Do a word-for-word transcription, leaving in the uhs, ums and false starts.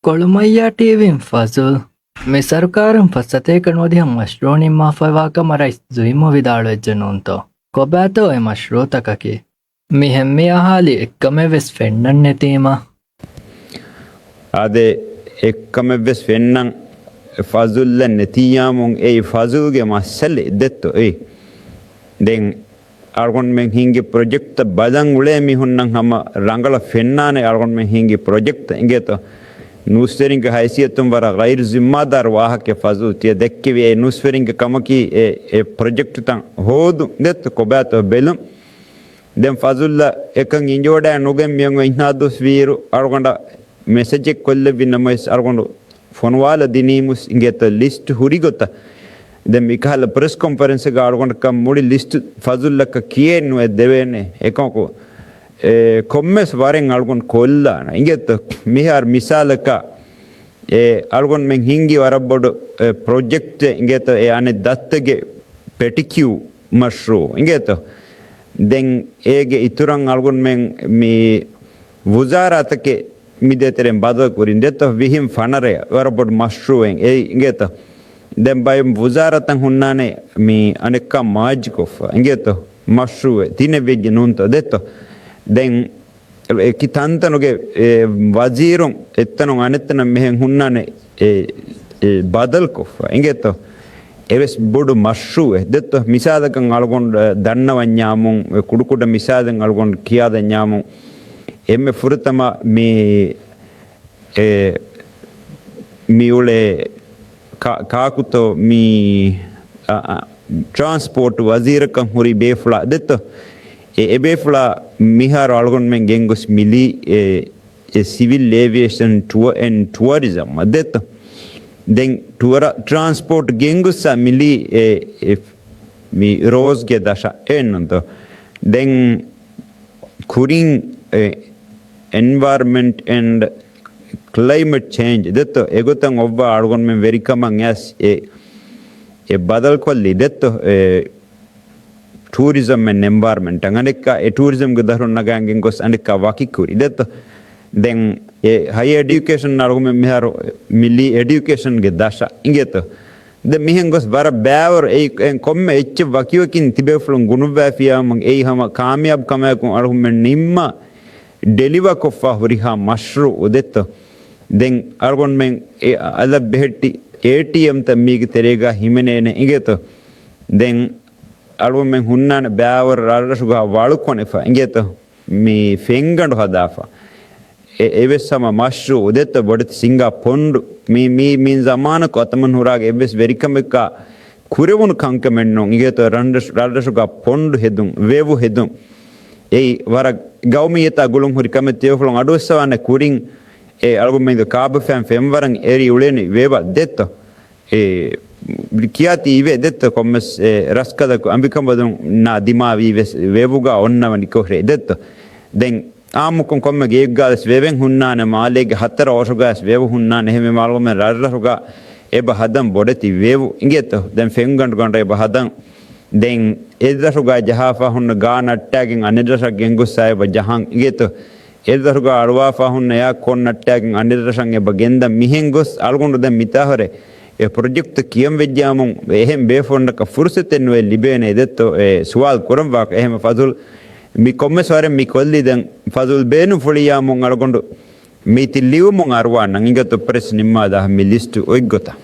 އޮޅުމައްޔާ ޓީވީން ފަޒުލް، މި ސަރުކާރުން ފައްސަތޭކަ ނުވަދިހަ މަޝްރޫއު ނިންމާފައިވާ ކަމަށް ރައީސް ޒުއިމް ވިދާޅުވެއްޖެ ނޫންތޯ؟ ކޮބާތޯ އެ މަޝްރޫއުތަކަކީ؟ މިހެން މި އަހާލި އެއްކަމެއް ވެސް ފެންނަން ނެތީމަ. އާދެ، އެއްކަމެއް ވެސް ފެންނަން ފަޒުލްއެއް ނެތިއްޔާމުން އެއީ ފަޒުލްގެ މައްސަލައެއް ދެއްތޯ އެއީ. ދެން އަޅުގަނޑުމެން ހިންގި ޕްރޮޖެކްޓްތައް ބަލަން އުޅޭ މީހުންނަށް ހަމަ ރަނގަޅަށް ފެންނާނެ އަޅުގަނޑުމެން ހިންގި ޕްރޮޖެކްޓްތައް އިނގޭތޯ. ނޫސްވެރިންގެ ހައިސިއްޔަތުން ވަރަށް ޣައިރު ޒިންމާދާރު ވާހަކަ ފަޒުލް ތިޔަ ދެއްކެވި އެ ނޫސްވެރިންގެ ކަމަކީ އެ، އެ ޕްރޮޖެކްޓްތައް ހޯދުން ދެއްތޯ ކޮބާތޯ ބެލުން. ދެން ފަޒުލްއަށް އެކަން އިންޖޯޑާ ނުގެން މިއޮން އިހްނާ ދުވަސް ވީއިރު އަޅުގަނޑަށް މެސެޖެއް ކޮށްލެއްވި ނަމަވެސް އަޅުގަނޑު ފޮނުވާލަ ދިނީމުސް އިނގޭތޯ ލިސްޓް ހުރި ގޮތަށް. ދެން މިކަހަލަ ޕްރެސް ކޮންފަރެންސެއްގަ އަޅުގަނޑަކަށް މުޅި ލިސްޓް ފަޒުލްއަކަށް ކިޔޭން ނުވެ ދެވޭނެ. އެކަމަކު، އެ، ކޮންމެސް ވަރެއް އަޅުގަނޑު ކޮށްލާނަ. އިނގޭތޯ މިހާރު މިސާލަކަށް އެ އަޅުގަނޑުމެން ހިންގި ވަރަށް ބޮޑު، އެ، ޕްރޮޖެކްޓެއް އިނގޭތޯ އެ އަނެއް ދައްތަގެ ޕެޓިކިއު މަޝްރޫއު އިނގޭތޯ. ދެން އޭގެ އިތުރަށް އަޅުގަނޑުމެން މި ވުޒާރާތަކެއް މި ދޭތެރެއިން ބަދަލު ކުރިން ދެއްތޯ ވިހިން ފަނަރަޔަށް ވަރަށް ބޮޑު މަޝްރޫއެއް އެއީ އިނގޭތޯ. ދެން ބައެއް ވުޒާރާތައް ހުންނާނެ މި އަނެއްކާ މާޖި ކޮށްފަ އިނގޭތޯ. މަޝްރޫއެއް ތިނެއް ވެއްޖެ ނޫންތޯ ދެއްތޯ. ދެން އެކި ތަންތަނުގެ، އެ، ވަޒީރުން އެއްތަނުން އަނެއްތަނަށް މިހެން ހުންނާނެ އެ، އެ ބަދަލުކޮށްފަ އިނގޭތޯ. އެވެސް ބޮޑު މަޝްރޫއެއް ދެއްތޯ. މިސާލަކަށް އަޅުގަނޑު ދަންނަވަންޏާމުން، އެ ކުޑަކުޑަ މިސާލެއް އަޅުގަނޑު ކިޔާދަންޏާމުން، އެންމެ ފުރަތަމަ މި އެ، މިއުޅޭ ކާ-، ކާކުތޯ މި، އަ، އަ، ޓްރާންސްޕޯޓް ވަޒީރަކަށް ހުރި ބޭފުޅާ ދެއްތޯ؟ އެ، އެ ބޭފުޅާ މިހާރު އަޅުގަނޑުމެން ގެންގޮސް މިލީ، އެ، އެ ސިވިލް އޭވިއޭޝަން ޓުއަ އެންޑް ޓުއަރިޒަމް ދެއްތޯ؟ ދެން ޓުއަރ-، ޓްރާންސްޕޯޓް ގެންގޮސްސާ މިލީ، އެ، އެ، މި ރޯޒްގެ ދަށަށް އެއްނުތޯ؟ ދެން ކުރިން، އެ، އެންވަޔަރަންމަންޓް އެންޑް ކްލައިމެޓް ޗޭންޖް ދެއްތޯ؟ އެގޮތަށް އޮއްވާ އަޅުގަނޑުމެން ވެރިކަމަށް އައިސް އެ، އެ ބަދަލުކޮށްލީ ދެއްތޯ؟ އެ ޓޫރިޒަމް އެންޑް އެންވަޔަރަންމަންޓަށް އަނެއްކާ އެ ޓޫރިޒަމްގެ ދަށުން ނަގާން ގެންގޮސް އަނެއްކާ ވަކި ކުރި ދެއްތޯ؟ ދެން އެ ހަޔަރ އެޑިއުކޭޝަން އަޅުގަނޑުމެން މިހާރު މިލީ އެޑިއުކޭޝަންގެ ދަށަށް އިނގޭތޯ؟ ދެން މިހެން ގޮސް ވަރަށް ބައިވަރު އެއީ، އެ ކޮންމެ އެއްޗެއް ވަކިވަކިން ތިބޭފުޅުން ގުނުއްވައިފިޔާމުން އެއީ ހަމަ ކާމިޔާބު ކަމާއެކު އަޅުގަނޑުމެން ނިންމާ ޑެލިވަރ ކޮށްފާ ހުރިހާ މަޝްރޫއު ދެއްތޯ؟ ދެން އަޅުގަނޑުމެން އެ އަލަށް ބެހެއްޓި އޭޓީއެމްތައް މީގެ ތެރޭގަ ހިމެނޭނެ އިނގޭތޯ؟ ދެން އަޅުގަނޑުމެން ހުންނާނެ ބައިވަރު ރަށްރަށުގަ ވަޅު ކޮނެފަ އިނގޭތޯ؟ މި ފެންގަނޑު ހަދާފަ. އެ، އެވެސް ހަމަ މަޝްރޫއު ދެއްތޯ؟ ބޮޑެތި ސިނގާ ޕޮންޑު. މި، މި، މި ޒަމާނަކު އަތަމަން ހުރާގެ އެއްވެސް ވެރިކަމެއްގަ ކުރެވުނު ކަންކަމެއް ނޫން. އިނގޭތޯ؟ ރަށްރަށު، ރަށްރަށުގަ ޕޮންޑު ހެދުން، ވެވު ހެދުން. އެއީ ވަރަށް ގައުމިއްޔަތާ ގުޅުން ހުރި ކަމެއް. ތިބޭފުޅުން އަޑުއައްސަވާނެ ކުރިން އެ އަޅުގަނޑުމެންގެ ކާބަފައިން ފެންވަރަށް އެރި އުޅެނީ ވެވަށް ދެއްތޯ؟ އެ ކިޔާތީ އިވޭ ދެއްތޯ؟ ކޮންމެސް އެ ރަސްކަލަކު އަނބިކަނބަލުންނާ ދިމާވީ ވެސް ވެވުގަ އޮންނަވަނިކޮށްރޭ ދެއްތޯ؟ ދެން އާއްމުކޮށް ކޮންމެ ގެއެއްގަ ވެސް ވެވެން ހުންނާނެ، މާލޭގެ ހަތަރު އަށުގައިސް ވެވު ހުންނާނެ. އެހެންވީމަ އަޅުގަނޑުމެން ރަށްރަށުގަ އެބަ ހަދަން ބޮޑެތި ވެވު އިނގޭތޯ؟ ދެން ފެންގަނޑު ގަނޑަށް އެބަ ހަދަން. ދެން އެއްރަށުގަ ޖަހާފަ ހުންނަ ގާ ނައްޓާގެން އަނެއްރަށަށް ގެންގޮއްސާ އެބަ ޖަހަން އިނގޭތޯ؟ އެއްރަށުގަ އަޅުވާފަ ހުންނަ އެއާ ކޮން ނައްޓާގެން އަނެއްރަށަށް އެބަ ގެންދަން. މިހެން ގޮސް އަޅުގަނޑު ދެން މިތާހުރެ އެ ޕްރޮޖެކްޓް ކިޔަން ވެއްޖާމުން އެހެން ބޭފުޅުންނަކަށް ފުރުސަތެއް ނުވެ ލިބޭނެ ދެއްތޯ އެ ސުވާލު ކުރަން ވާކަށް. އެހެން ފަޒުލް މި ކޮންމެސް ވަރެއް މި ކޮށްލީ ދެން ފަޒުލް ބޭނުންފުޅިއްޔާމުން އަޅުގަނޑު މީތި ލިޔުމުން އަރުވާނަން އިނގޭތޯ ޕްރެސް ނިންމާލާ މި ލިސްޓް އޮތްގޮތަށް.